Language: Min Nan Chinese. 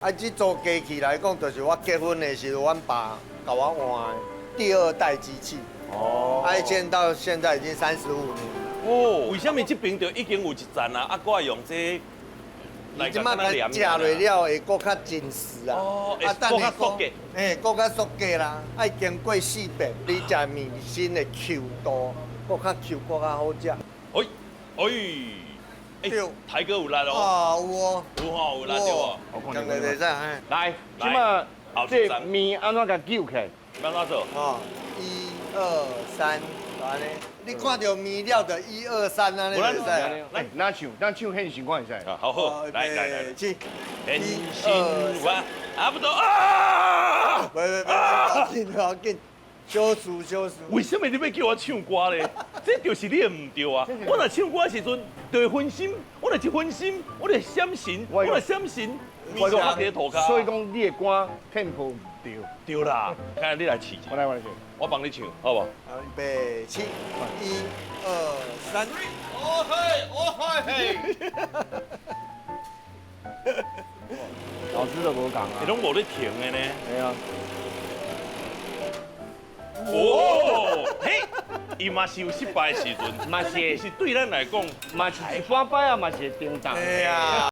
啊，這組機器來講，就是我結婚的時候，阮爸共我換的第二代機器。哦。啊，現到現在已經35年了。哦，為啥物這邊就已經有一層啊？啊，閣愛用這來這馬共食落了會閣較緊實啊。哦，會閣較縮嘅。嘿，閣較縮嘅啦，愛經過四遍，你食麵身的 Q 度閣較 Q，閣較好食。哎，哎。欸，台哥有力哦。啊，有哦。有吼，有力對無？講得會使，嘿。來，這馬這麵按怎共揪起來？按怎做？哦，一二三，按呢？你看著麵了就一二三按呢會使。來，咱唱，咱唱現成看會使。好好，來來來，起。現成我，啊不對啊！袂袂袂，要緊要緊。小事小事。為什麼你欲叫我唱歌咧？這就是你的毋對啊！我若唱歌的時陣，就會分心。我若一分心，我就閃神。我若閃神，我就拍佇塗跤。所以講，你的歌 tempo 毋對。對啦，看你來試。我來，我來試。我幫你唱，好無？好，預備起，一、二、三。哦嘿，哦嘿嘿。老師都無仝啊。你攏無咧停的呢？對啊。哦，嘿，伊嘛是有失敗的時陣，嘛是是對咱來講，嘛是一擺擺啊，嘛是會叮當。對啊。